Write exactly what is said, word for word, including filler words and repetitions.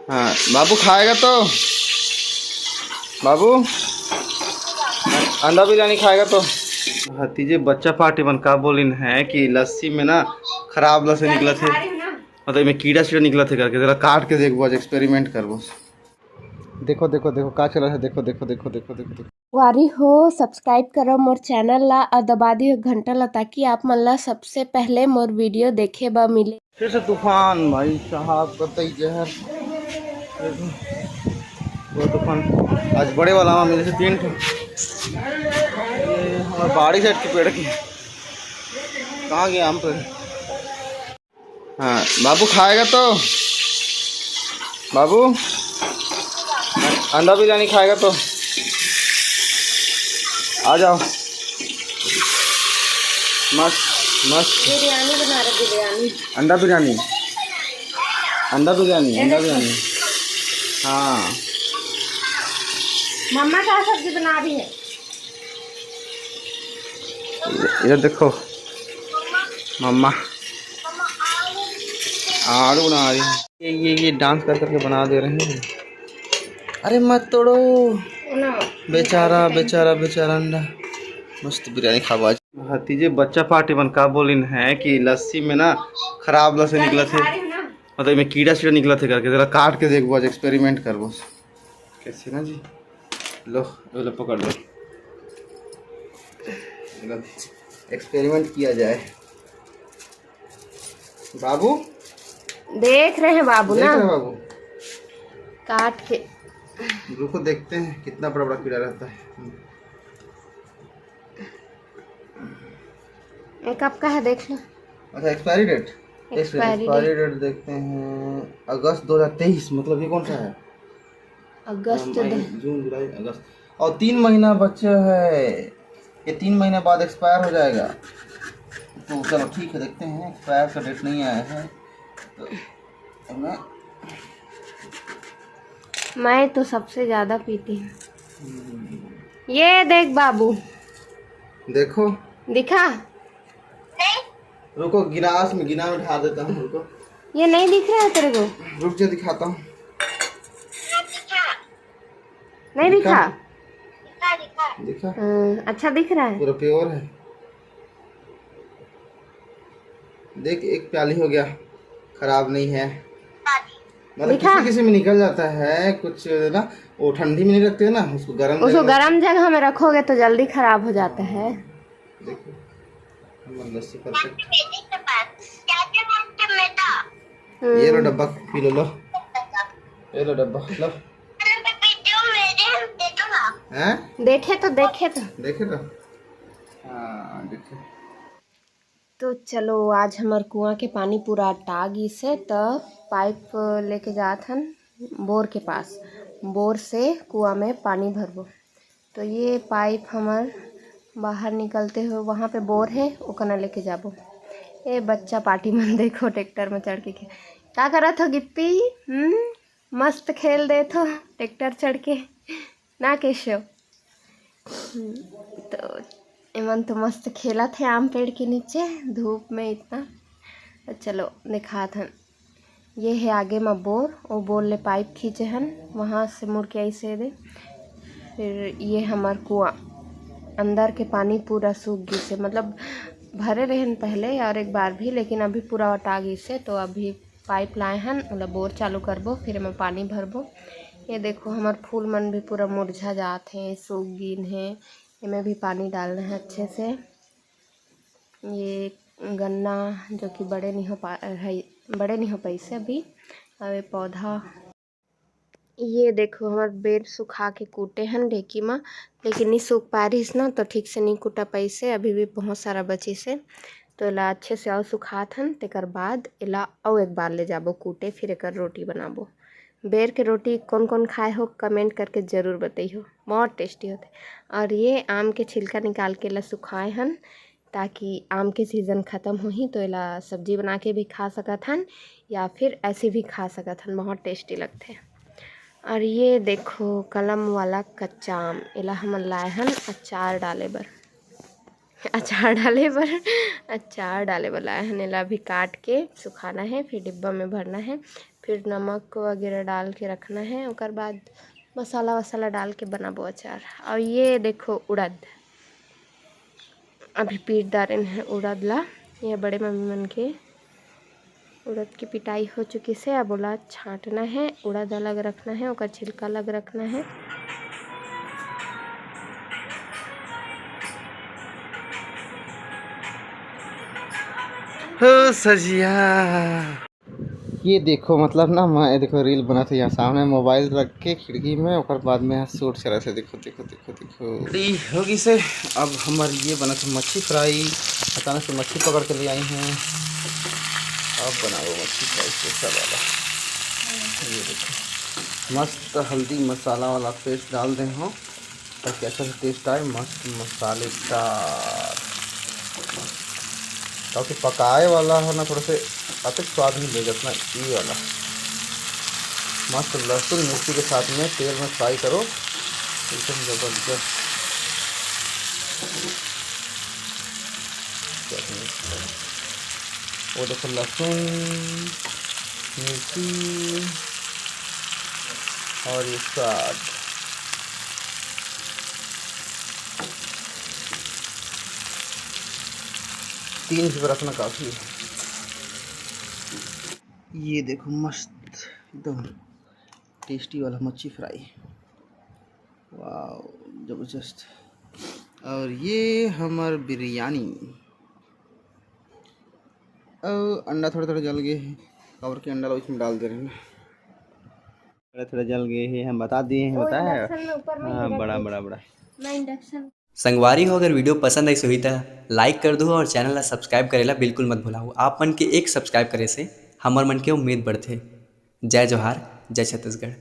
हाँ, बाबू खाएगा तो, बाबू, अंडा बिरयानी खाएगा तो। भतीजे, बच्चा पार्टी मन का बोलिन है कि लस्सी में ना खराब लस्सी निकलत हे, मतलब एमे कीड़ा सीड़ा निकलत हे करके, जरा काट के देखबो, आज एक्सपेरिमेंट करबो। देखो, देखो, देखो, का चला है, देखो, देखो, देखो, देखो, देखो, देखो। संगवारी हो, सब्सक्राइब करो मोर चैनल ला और दबा दियो घंटा ला, ताकि आप मन ला सबसे पहले मोर वीडियो देखे बर मिले। फिर से तूफान भाई साहब, कतई जहर। वो तूफान आज बड़े वाला आम मिले से तीन ठो। ये हमारे बाड़ी साइड के पेड़ की, कहाँ गया आम पेड़? हाँ, बाबू खाएगा तो, बाबू, अंडा बिरयानी खाएगा तो। आ जाओ। मस्त, मस्त। बिरयानी बना रहे, बिरयानी। अंडा बिरयानी, अंडा बिरयानी, अंडा बिरयानी। हाँ, मम्मा का सब्जी बना रही है। इधर देखो, मम्मा आलू बना रही है। ये, ये, ये डांस कर करके बना दे रहे हैं। अरे मत तोड़ो, बेचारा, बेचारा, बेचारा अंडा। मस्त बिरयानी खाबो आज। भतीजे, बच्चा पार्टी मन का बोलिन है कि लस्सी में ना खराब लस्सी निकलत हे, मतलब एमे कीड़ा सीड़ा निकलत हे करके, जरा काट के देखबो, आज एक्सपेरिमेंट करबो। कैसे ना जी, लो, ये लो, पकड़ लो, एक्सपेरिमेंट किया जाए। बाबू देख रहे हैं, बाबू देख ना रहे हैं बाबू। काट के। रुको, देखते हैं कितना बड़ा बड़ा कीड़ा रहता है। ये कब का है, देख लो। अच्छा, expiry date. Expiry expiry date. Date देखते हैं, अगस्त दो हज़ार तेईस, मतलब ये कौन सा है? अगस्त मई, दो। जून, जुलाई, अगस्त, और तीन महीना बचे है। ये तीन महीने बाद एक्सपायर हो जाएगा। तो चलो ठीक है, देखते हैं, एक्सपायर का डेट नहीं आया है तो हमें मैं तो सबसे ज्यादा पीती हूँ। ये देख बाबू, देखो, दिखा। रुको, गिलास में, गिना में ढाल देता हूँ, रुको। ये नहीं दिख रहा है तेरे को? रुक जा, दिखाता हूँ। नहीं दिखा? दिखा? दिखा। हम्म, अच्छा दिख रहा है। पूरा प्योर है। देख, एक प्याली हो गया, खराब नहीं है। मतलब दिखा? किसी किसी में निकल जाता है कुछ ना, वो ठंडी में नहीं रखते ना, उसको गर्म उसको जगह गर्म जगह में रखोगे तो जल्दी खराब हो जाता है। देखो, हमारा लस्सी परफेक्ट। हम्म। ये लो डब्बा, पी लो, लो। ये लो डब्बा, लो। हैं? देखे तो, देखे तो। देखे तो? हाँ, देखे। तो चलो, आज हमर कुआं के पानी पूरा अटा गिस हे, त पाइप लेके जात हन बोर के पास, बोर से कुआं में पानी भरबो। तो ये पाइप हमर बाहर निकलते हुए वहाँ पे बोर है, ओकना लेके जाबो। ए बच्चा पार्टी मन देखो, ट्रैक्टर में चढ़ के खे-, का करत हो गिप्पी? हम्म, मस्त खेल देत हो ट्रैक्टर चढ़ के ना केशव? हम्म, तो एमन तो मस्त खेलत हे आम पेड़ के नीचे धूप में इतना। तो चलो दिखात हन, ये हे आगे म बोर, ओ बोर ले पाइप खींचे हन, वहाँ से मुड़ के ऐसे दे। फिर ये हमर कुआं, अंदर के पानी पूरा सूख गिस हे, मतलब भरे रहन पहले और एक बार भी, लेकिन अभी पूरा अटा गिस हे, तो अभी पाइप लाए हन, ओला बोर चालू करबो, फिर एमा पानी भरबो। ये देखो, हमर फूल मन भी पूरा मुरझा जात हे, सूख गिन हे, एमे भी पानी डालना है अच्छे से। ये गन्ना जो कि बड़े नहीं हो पा, है, बड़े नहीं हो पाइस हे अभी, अउ ये पौधा। ये देखो, हमर बेर सुखा के कूटे हन ढेकी म, लेकिन नी सूख पा रहिस ना, तो ठीक से नी कूटा पाइस हे, अभी भी बहुत सारा बचिस हे। तो एला अच्छे से अउ सुखात हन, तेकर बाद एला अउ एक बार ले जाबो कूटे, फिर एकर रोटी बनाबो। बेर के रोटी कौन कौन खाए हो, कमेंट करके जरूर बतइहो, बहुत टेस्टी होथे। और ये आम के छिलका निकाल के एला सुखाए हन, ताकि आम के सीजन खत्म होही तो एला सब्जी बना के भी खा सकत हन या फिर ऐसे भी खा सकत हन, बहुत टेस्टी लगथे। और ये देखो, कलम वाला कच्चा आम, एला हमन लाए हन अचार डाले बर। अचार डाले बर, अचार डाले बर लाए हन। एला अभी काट के सुखाना है, फिर डिब्बा में भरना है। फिर नमक वगैरह डाल के रखना है। ओकर बाद मसाला वसाला डाल के बनाबो अचार। और ये देखो उड़द, अभी पीट डारेन है उड़द ला। ये बड़े मम्मी मन के उड़द की पिटाई हो चुकी से, अब ओला छांटना है। उड़द अलग रखना है, ओकर छिलका अलग रखना है। हो सजिया। ये देखो, मतलब ना, मैं देखो रील बनात हे यहाँ सामने मोबाइल रख के खिड़की में, ओकर बाद में यहाँ शूट चलत हे। देखो, देखो, देखो, देखो, रेडी हो गई से। अब हमर ये बनत हे मच्छी फ्राई। अचानक से मच्छी पकड़ के ले आई हैं, अब बनाबो मच्छी फ्राई स्पेशल वाला। ये देखो, मस्त हल्दी मसाला वाला पेस्ट डाल दे हो, ताकि अच्छा से टेस्ट आए, मस्त मसालेदार। ताकि पकाए वाला है ना, थोड़ा से अतिक स्वाद नहीं दे, जितना ये वाला। मस्त लहसुन मिर्ची के साथ में तेल में फ्राई करो, एकदम जबरदस्त। वो देखो, लहसुन, मिर्ची और ये स्वाद। तीन झी रखना काफ़ी है। ये देखो, मस्त एकदम टेस्टी वाला मच्छी फ्राई। वाओ, जबरदस्त। और ये हमर बिरयानी। और अंडा थोड़ा थोड़ा जल गए हैं, काबर के अंडा ला इसमें डाल दे रहे हैं ना। थोड़ा थोड़ा जल गए हैं, हम बता दिए हैं, वो बताया। इंडक्शन में ऊपर में हाँ, ही बड़ा, रखे। बड़ा, बड़ा। मैं इंडक्शन संगवारी हो, अगर वीडियो पसंद आइस होही त लाइक कर दू और चैनल ला सब्सक्राइब करेला बिल्कुल मत भुलाओ। आप मन के एक सब्सक्राइब करे से हमर मन के उम्मीद बढ़थे। जय जोहार, जय छत्तीसगढ़।